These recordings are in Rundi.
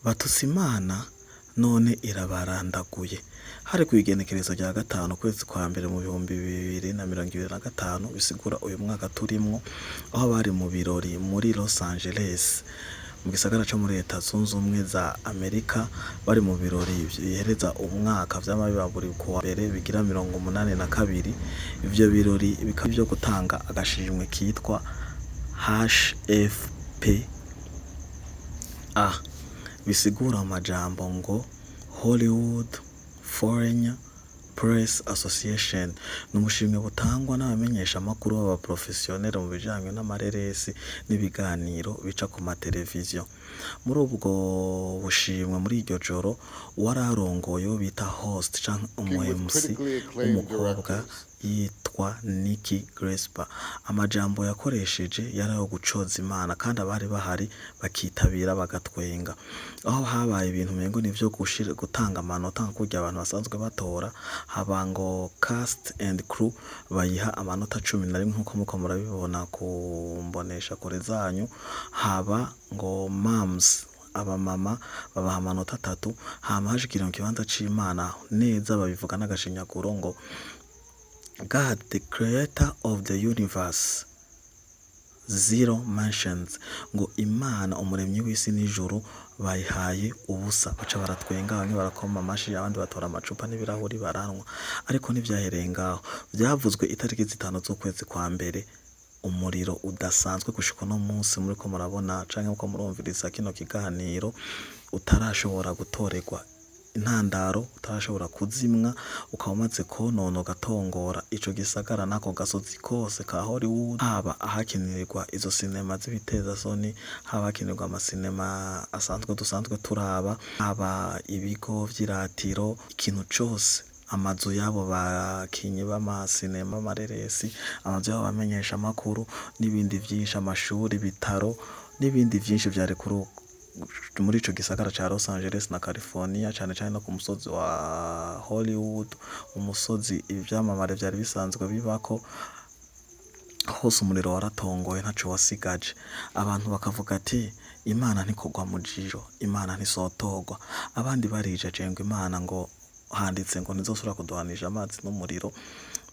Batutse Imana none irabarandaguye. Hari kw'igenekerezo rya 5 ukwezi kwa mbere mu 2025, bisigura uyu mwaka turimwo, aho bari mu birori muri Los Angeles, mu gisagara co muri Leta Zunze Ubumwe za Amerika, bari mu birori bihereza umwaka vyama biba buri kuwa mbere bigira 82. Ivyo birori bikaba ivyo gutanga agashimwe kitwa HFPA, bisigura mu majambo ngo Hollywood Foreign Press Association. Ni ubushimwe butangwa n'abamenyeshamakuru b'aba professionnel mu bijanye n'amareresi n'ibiganiro bica ku mateleviziyo. Muri ubwo bushimwe, muri iryo joro, uwararongoye, uwo bita host canke umu King with MC critically acclaimed w'umukobwa directors. yitwa Nikki Glaser, amajambo yakoresheje yari ayo gucoza Imana, kandi abari bahari bakitabira bagatwenga. Aho habaye ibintu umengo nivyo gushira gutanga amanota nka kurya abantu basanzwe batora, haba ngo cast and crew bayiha amanota 11, nkuko muko murabibona ku mbonesha kure zanyu. Haba ngo moms, abamama, babaha amanota 3. Hama hashikira mu kibanza c'Imana neza, babivuga n'agashinyaguro ngo "God, the creator of the universe, zero mentions", ngo Imana umuremyi w'isi n'ijuru bayihaye ubusa. Baca baratwenga, bamwe barakoma amashi, abandi batora amacupa n'ibirahuri baranwa. Ariko ntivyahereye ngaho. Vyavuzwe itariki 5 z'ukwezi kwa mbere, umuriro udasanzwe gushika uno munsi muriko murabona canke muko murumviriza kino kiganiro utarashobora gutorerwa intandaro, utarashobora kuzimwa, ukaba umaze konona ugatongora ico gisagara n'ako gasozi kose ka Hollywood, haba ahakinirwa izo sinema z'ibitezasoni, haba hakinirwa amasinema asanzwe dusanzwe turaba, haba ibigo vy'iratiro, ikintu cose, amazu y'abo bakinyi b'amasinema, amareresi, amazu y'abo bamenyeshamakuru n'ibindi vyinshi, amashuri, ibitaro n'ibindi vyinshi vyari kuri muri ico gisagara ca Los Angeles na California, cane cane no ku musozi wa Hollywood, umusozi ivyamamare vyari bisanzwe bibako. Hose umuriro waratongoye, ntaco wasigaje. Abantu bakavuga ati: "Imana ntikogwa mu jisho, Imana ntisotorwa." Abandi barijaje ngo Imana, ngo handitse ngo ntizosubira kuduhanisha amazi n'umuriro,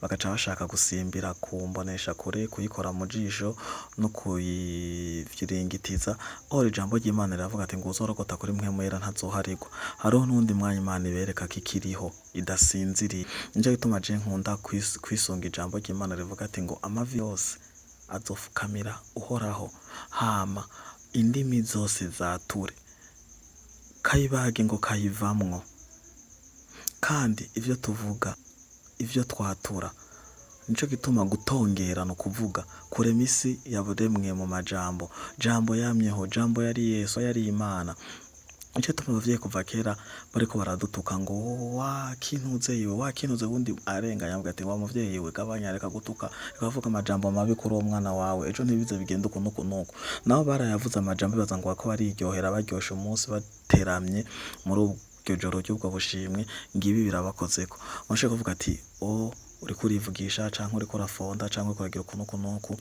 bagaca bashaka gusimbira ku mbonesha kure kuyikora mu jisho no kuyivyiringitiza. Or ijambo ry'Imana riravuga ati ngo uzorogota kuri Mpwemu Yera ntazoharigwa. Hariho n'uwundi mwanya Imana ibereka ko ikiriho, idasinziriye. Nico gituma je nkunda kwisunga ijambo ry'Imana rivuga ati ngo amavi yose azofukamira Uhoraho, hama indimi zose zature. Kayibage ngo kayivamwo. Kandi ivyo tuvuga, ivyo twatura, nico gituma gutongera no kuvuga kurema isi yaremwe mu majambo. Jambo yamyeho, Jambo yari Yesu, yari Imana. Nico gituma abavyeyi kuva kera bariko baradutuka ngo wakintuze iwe, wakintuze, wundi arenganya avuga ati: "Wa muvyeyi we, gabanya, reka gutuka, reka kuvuga amajambo mabi kuri uwo mwana wawe, ejo ntibize bigende uku nuku nuku." Nabo barayavuze amajambo bibaza ngo bariko bariryohera, baryosha umunsi, bateramye muri iryo joro ry'ubwo bushimwe. Ngibi birabakozeko. Bashobora kuvuga ati: "O uriko urivugisha canke uriko urafonda canke uriko uragira uku nuku nuku."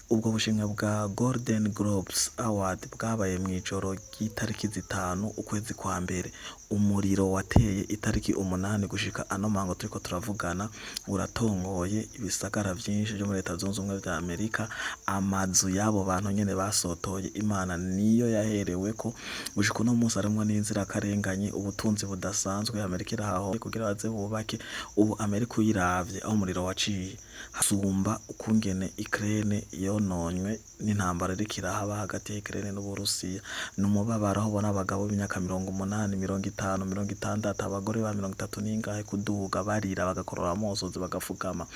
Ubwo bushimwe bwa Golden Globes Award bwabaye mw'ijoro ry'itariki 5 ukwezi kwa mbere. Umuriro wateye itariki 8, gushika ano mango turiko turavugana uratongoye ibisagara vyinshi vyo muri Leta Zunze Ubumwe vya Amerika. Amazu y'abo bantu nyene basotoye Imana niyo yahereweko. Gushika uno munsi harimwo n'inzirakarenganye, ubutunzi budasanzwe Amerika irahaho kugira baze bubake. Ubu Amerika uyiravye aho umuriro waciye hasumba ukungene Ukraine yononywe n'intambara iriko irahaba hagati ya Ukraine n'Uburusiya. Ni umubabaro aho ubona abagabo b'imyaka 80, 50, 60, abagore ba 30 n'ingahe kuduga, barira, bagakorora amosozi, bagafukama,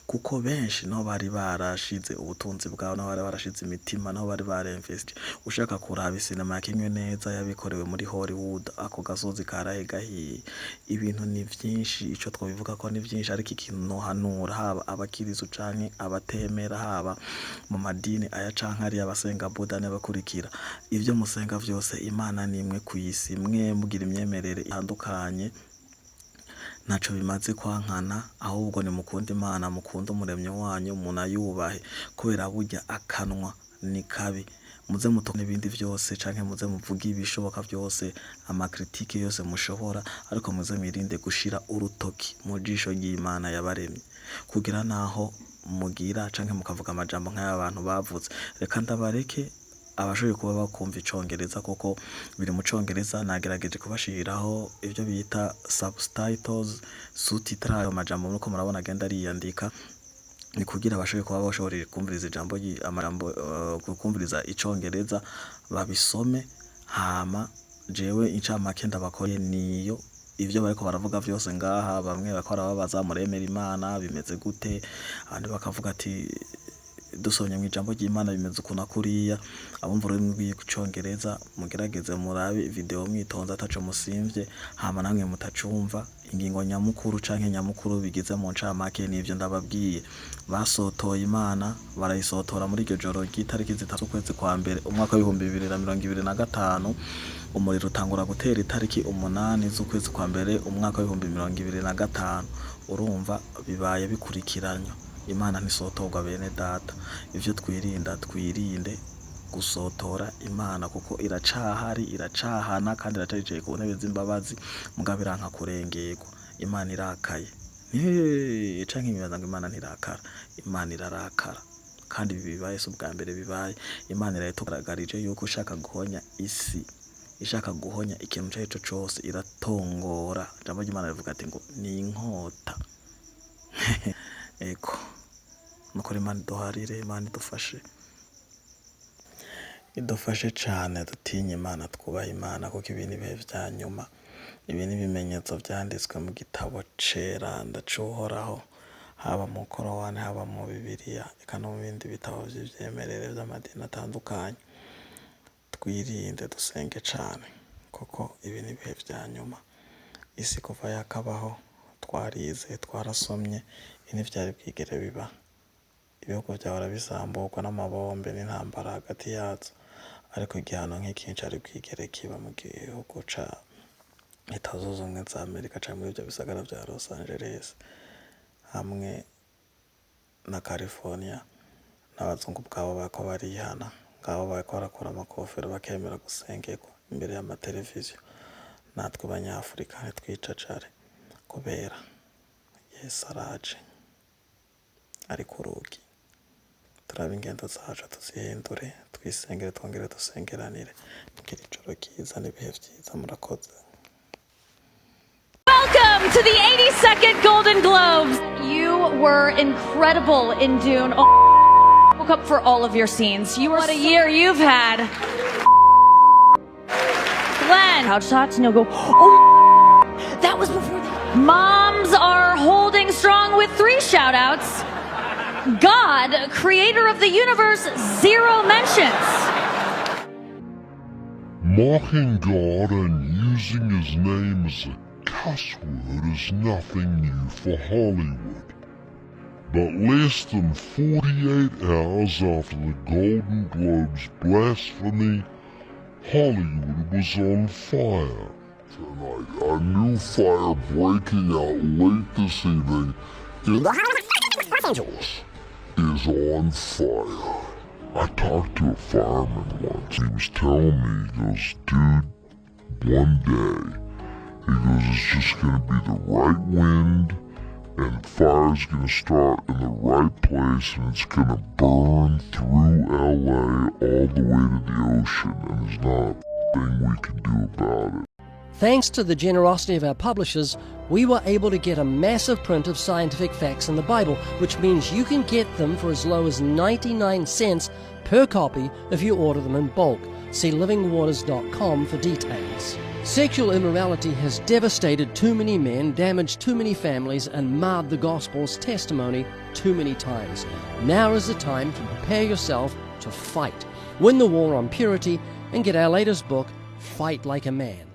kuko benshi niho bari barashize ubutunzi bwabo, niho bari barashize imitima, niho bari barinvestije. Ushaka kuraba isinema yakinwe neza yabikorewe muri Hollywood, ako gasozi karaye gahiye. Ibintu ni vyinshi, ico twobivuga ko ni vyinshi, ariko ikintu nohanura haba abakirisu canke abatemera, haba mu madini aya canke ariya, abasenga Buda n'abakurikira, ivyo musenga vyose, Imana nimwe kw'isi. Mwe mugira imyemerere itandukanye, ntaco bimaze kwankana, ahubwo nimukunde Imana, mukunde umuremyi wanyu, munayubahe, kubera burya akanwa ni kabi. Muze muto n'ibindi vyose canke muze muvuge ibishoboka vyose, ama critiques yose mushobora, ariko muze mwirinde gushira urutoki mu jisho ry'Imana yabaremye, kugira naho mugira canke mukavuga amajambo nk'aya bantu bavuze. Reka ndabareke abashoboye kuba bakumva icongereza, kuko biri mu congereza. Nagerageje kubashiriraho ivyo bita subtitles, sous-titres, ayo majambo muriko murabona agenda ariyandika ni kugira abashoboye kuba bashobora kumviriza ijambo amajambo, kumviriza icongereza babisome. Hama jewe incamake ndabakoreye niyo ivyo bariko baravuga vyose ngaha. Bamwe bariko barababaza: muremera Imana, bimeze gute? Abandi bakavuga ati dusomye mw'ijambo ry'Imana bimeze uku na kuriya. Abumva ururimi rw'icongereza mugerageze murabe video mwitonze, ataco musimvye. Hama namwe mutacumva, ingingo nyamukuru canke nyamukuru bigize mu ncamake nivyo ndababwiye. Basotoye Imana, barayisotora muri iryo joro ry'itariki 3 ukwezi kwa mbere umwaka w'2025. Umuriro utangura gutera itariki 8 z'ukwezi kwa mbere umwaka w'2025. Urumva bibaye bikurikiranywa. Imana ntisotorwa, bene data. Ivyo twirinda, twirinde gusotora Imana, kuko iracahari, iracahana kandi iracayicaye ku ntebe z'imbabazi, mugabo iranka kurengerwa. Imana irakaye canke nkibaza ngo Imana ntirakara? Imana irarakara, kandi ibi bibaye si ubwa mbere bibaye. Imana irayitugaragarije yuko ishaka guhonya isi, ishaka guhonya ikintu ico arico cose, iratongora. Ijambo ry'Imana rivuga ati ngo ni inkota. Ego, nukuri Imana iduharire, Imana idufashe, idufashe cane dutinye Imana, twubahe Imana, kuko ibi ni ibihe vya nyuma. Ibi ni ibimenyetso vyanditswe mu gitabo ceranda c'Uhoraho, haba mu Korowani, haba mu Bibiliya, eka no mu bindi bitabo vy'ivyemerere vy'amadini atandukanye. Twirinde, dusenge cane, kuko ibi ni ibihe vya nyuma. Isi kuva yakabaho, twarize, twarasomye, ibi ntivyari bwigere biba. Ibihugu vyahora bisamburwa n'amabombe n'intambara hagati yazo, ariko igihano nk'iki ncari bwigere kiba mu gihugu ca Leta Zunze Ubumwe za Amerika canke muri ivyo bisagara vya Los Angeles hamwe na California. N'abazungu ubwabo bariko barihana, ngabo bariko barakura amakofero bakemera gusengerwa imbere y'amateleviziyo. Natwe banyafurika ntitwicacare, kubera Yesu araje, ari ku rugi. Turabe ingendo zacu tuzihindure, twisengere, twongere dusengeranire. Mugire ijoro ryiza n'ibihe vyiza, murakoze. Welcome to the 82nd Golden Globes. You were incredible in Dune. Oh, woke up for all of your scenes. You were What a year you've had. Glenn, couch shots, and you'll go, oh, that was before the Moms are holding strong with three shout outs. God, creator of the universe, zero mentions. Mocking God and using his name as a cuss word is nothing new for Hollywood. But less than 48 hours after the Golden Globes blasphemy, Hollywood was on fire. Tonight, a new fire breaking out late this evening in Los Angeles is on fire. I talked to a fireman once. He was telling me, he goes, dude, one day, he goes, it's just gonna be the right wind, and fire's gonna start in the right place, and it's gonna burn through LA all the way to the ocean, and there's not a thing we can do about it. Thanks to the generosity of our publishers, we were able to get a massive print of Scientific Facts in the Bible, which means you can get them for as low as 99 cents per copy if you order them in bulk. See livingwaters.com for details. Sexual immorality has devastated too many men, damaged too many families, and marred the gospel's testimony too many times. Now is the time to prepare yourself to fight. Win the war on purity and get our latest book, Fight Like a Man.